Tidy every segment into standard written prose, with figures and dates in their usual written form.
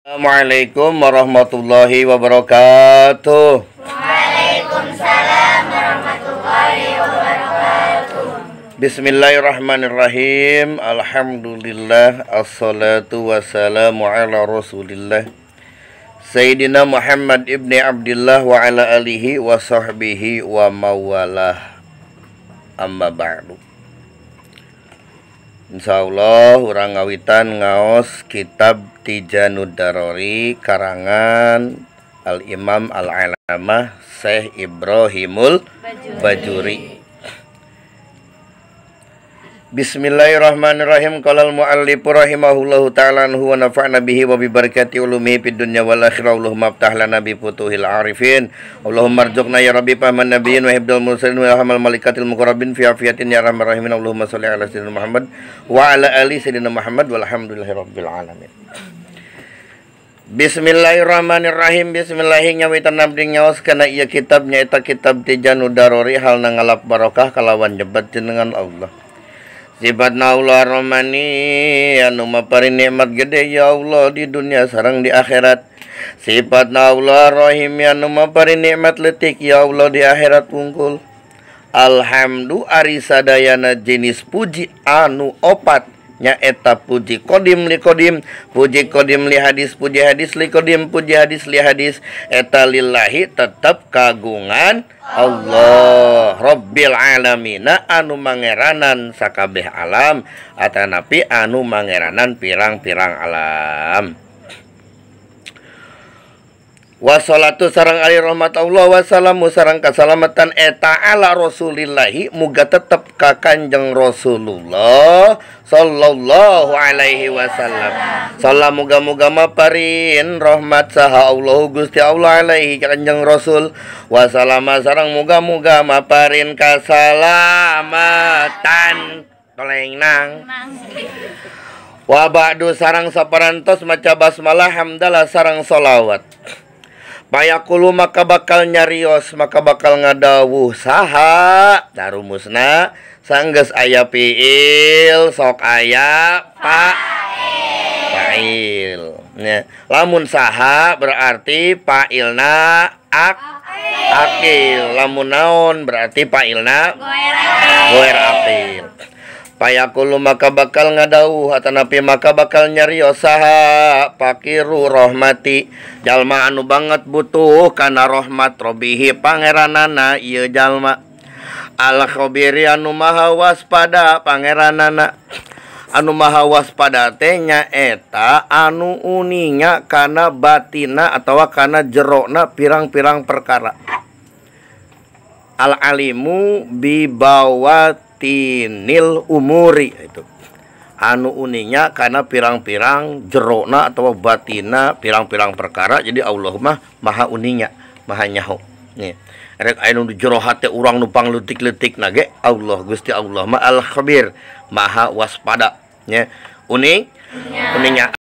Assalamualaikum warahmatullahi wabarakatuh. Waalaikumsalam warahmatullahi wabarakatuh. Bismillahirrahmanirrahim. Alhamdulillah, assalatu wassalamu ala Rasulillah Sayyidina Muhammad ibni Abdillah wa ala alihi wa sahbihi wa mawalah. Amma ba'du. Insyaallah urang ngawitan ngaos kitab Tijanud Darori karangan Al-Imam Al-Alamah Syekh Ibrahimul Bajuri. Bismillahirrahmanirrahim. Qala al-muallif rahimahullahu ta'ala anhu wa nafa'na bihi wa bi barakati ulumihi fid dunya wal akhirah. Allahumma aftah lana bi futuhil arifin. Allahumma arzuqna ya rabbi fahman nabiyyin wa hibdal mursalin wa ilhamal malikatil muqarrabin fi afiyatin ya arhamar rahimin. Allahumma shalli ala sayyidina Muhammad wa ala ali sayyidina Muhammad walhamdulillahi rabbil alamin. Bismillahirrahmanirrahim. Bismillahirrahmanirrahim. Nyawitan abdi ngaos kana ieu kitab nyaeta kitab Tijanud Darori halna ngalap barokah kalawan nyebat jenengan Allah. Sifatna Allah Rahmani anu maparin nikmat gede ya Allah di dunia sareng di akhirat. Sifatna Allah Rahim anu maparin nikmat leutik ya Allah di akhirat wungkul. Alhamdu ari sadayana jenis puji anu opat nyaeta puji kodim li kodim, puji kodim li hadis, puji hadis li kodim, puji hadis li hadis. Eta lillahi tetep kagungan Allah Rabbil alamina anu mangeranan sakabeh alam atanapi anu mangeranan pirang-pirang alam. Wassalatu sareng ali rahmat Allah wassalamu sareng kasalamatan eta ala Rasulillahi muga tetep ka Kanjeng Rasulullah sallallahu alaihi wasallam. Salam muga-muga maparin rahmat saha Allahu Gusti Allah alaihi Kanjeng Rasul. Wassalama sareng muga-muga maparin kasalamatan. Toleng nang. Wa ba'du sareng saparantos maca basmalah hamdalah sareng solawat. Payakulu maka bakal nyarios maka bakal ngadawuh saha tarumusna sanggeus aya fiil sok aya pa fa'il. Nya lamun saha berarti fa'ilna ak akil, lamun naon berarti fa'ilna goer akil. Payakulu maka bakal ngadawuh atanapi maka bakal nyarios saha pakiru rahmati jalma anu banget butuh kana rahmat robihi pangeranana ieu jalma. Al khabiri anu maha waspada pangeranana. Anu maha waspada teh nyaeta anu uninga kana batina atawa kana jerona pirang-pirang perkara. Al alimu bibawat tinil umuri itu anu uninya karena pirang-pirang jerona atau batina pirang-pirang perkara. Jadi Allah mah maha uninya maha nyaho nih rek aya nu jero hate urang nu pangleutik-leutik na ge Allah Gusti Allah mah al khabir maha waspada nya uning uninya.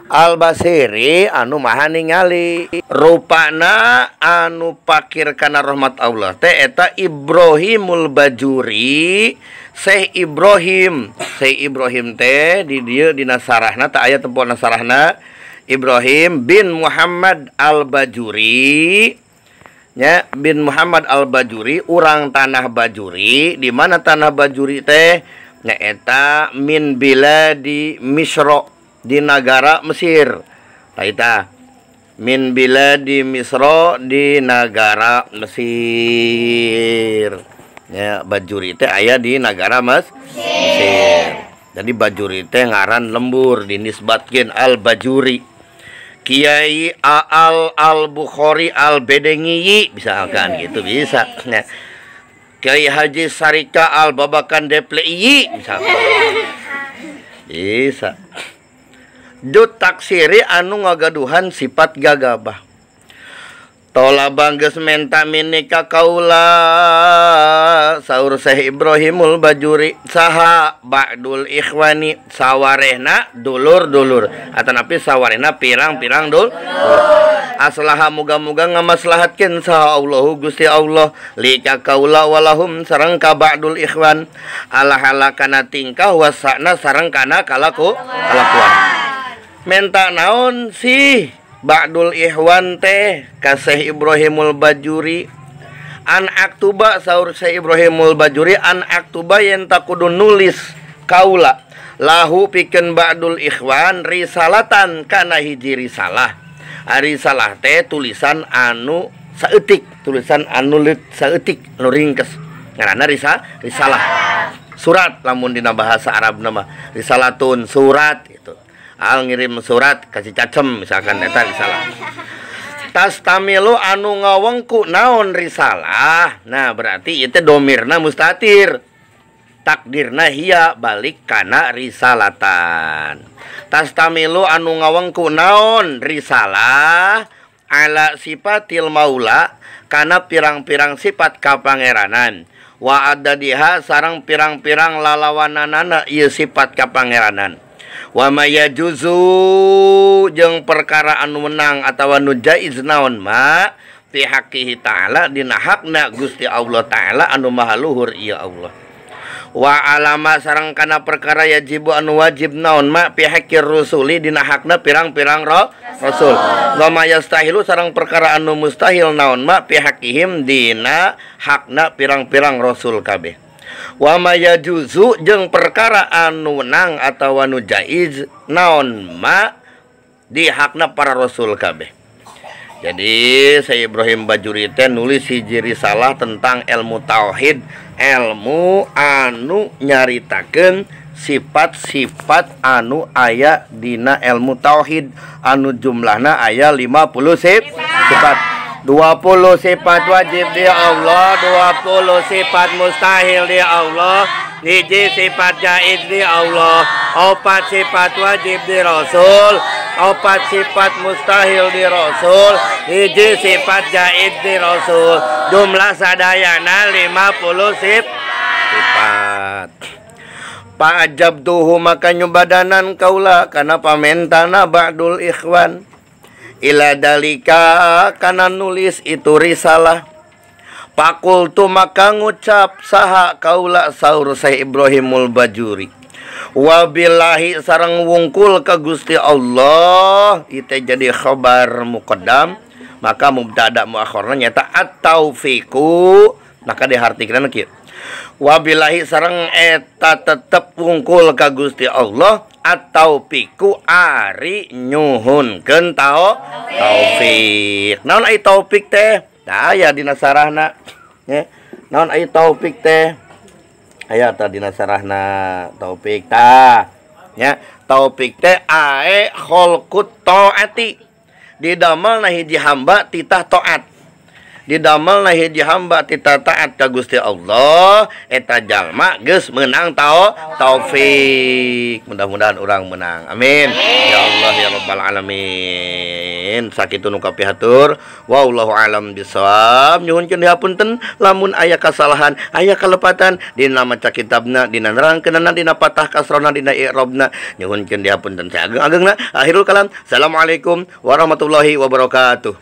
Al basiri anu maha ningali rupana anu pakir kana rahmat Allah teh eta Ibrahimul Bajuri Syekh Ibrahim. Syekh Ibrahim teh di dieu dina sarahna teh aya tempona sarahna Ibrahim bin Muhammad Al Bajuri nya bin Muhammad Al Bajuri urang tanah Bajuri. Di mana tanah Bajuri teh nyaeta min biladi Misra di negara Mesir. Taita min biladi Misra di negara Mesir. Ya, Bajuri teh aya di negara Mesir. Jadi Bajuri teh ngaran lembur dinisbatkeun Al Bajuri. Kiai Al Al Bukhari Al Bedengi bisa kan gitu bisa. Ya. Kiai Haji Sarika Al Babakan Deplei bisa. Bisa. Dut taksiri anu ngagaduhan sifat gagabah. Tola banggeus menta minika kaula saur Syekh Ibrahimul Bajuri saha ba'dul ikhwani sawarehna dulur-dulur atanapi sawarehna pirang-pirang dul. Aslaha muga-muga ngamaslahatkeun saha Allahu Gusti Allah lika kaula walahum sareng ka ba'dul ikhwan ala halakana tingkah wasana sareng kana kalaku kalakuan. Menta naon sih Ba'dul Ikhwan teh ka Syekh Ibrahimul Bajuri an aktuba saur Syekh Ibrahimul Bajuri an aktuba yen kudu nulis kaula lahu pikeun Ba'dul Ikhwan risalatan kana hiji risalah. Risalah teh tulisan anu saeutik, tulisan anu saeutik anu ringkes ngaranna risalah. Surat lamun dina bahasa Arab nama risalatun surat itu. Al ngirim surat kasih cacem misalkan eta risalah. Tastamilu anu ngawengku naon risalah. Nah berarti itu domirna mustatir. Takdirna hiya balik kana risalatan. Tastamilu anu ngawengku naon risalah ala sifatil maula kana pirang-pirang sifat kapangeranan. Wa adadiha sareng pirang-pirang lalawananana ieu sifat kapangeranan. Wa ma yajuzu jeung perkara anu menang atawa nu jaiz naon ma fi haqqihi ta'ala dina hakna Gusti Allah ta'ala anu maha luhur ieu Allah. Wa alama sareng kana perkara yajibu anu wajib naon ma fi haqqir rusuli dina hakna pirang-pirang rasul. Wa ma yastahilu sareng perkara anu mustahil naon ma fi haqqihim dina hakna pirang-pirang rasul kabeh. Wa ma yajuzu jeung perkara anu menang atawa nu jaiz naon ma di hakna para rasul kabeh. Jadi Syekh Ibrahim Bajuri teh nulis hiji risalah tentang ilmu tauhid, ilmu anu nyaritakeun sifat-sifat anu aya dina ilmu tauhid anu jumlahna aya 50 sifat. 20 sifat wajib di Allah, 20 sifat mustahil di Allah, hiji sifat jaiz di Allah, 4 sifat wajib di Rasul, 4 sifat mustahil di Rasul, hiji sifat jaiz di Rasul. Jumlah sadayana 50 sifat. Pa'ajabtuhu maka nyubadanan kaula kana pamentana Ba'dul Ikhwan. Ila dalika kana nulis itu risalah. Pakultu maka ngucap saha kaula saur Syekh Ibrahimul Bajuri. Wabillahi sareng wungkul ka Gusti Allah itu jadi khabar muqaddam maka mubtada muakhirna nyata at-taufiqu maka dihartikeun kieu. Wabillahi sareng eta tetep wungkul ka Gusti Allah at-taufiqu ari nyuhunkeun taufik. Naon ai taufik teh? Tah aya dina sarahna nya. Naon ai taufik teh? Aya tah dina sarahna taufik tah. Nya, taufik teh ae kholqut taati. Didamelna hiji hamba titah taat. Didamelna hiji hamba titah taat ka Gusti Allah eta jalma geus meunang taufik. Mudah-mudahan urang menang. Amin. Ya Allah ya Rabbal alamin. Sakitu nu kapihatur. Wallahu alam bisawab. Nyuhunkeun dihapunten lamun aya kasalahan, aya kalepatan dina maca kitabna, dina nerangkeunana, dina patah kasrona, dina i'rabna. Nyuhunkeun dihapunten saageng-agengna. Akhirul kalam. Assalamualaikum warahmatullahi wabarakatuh.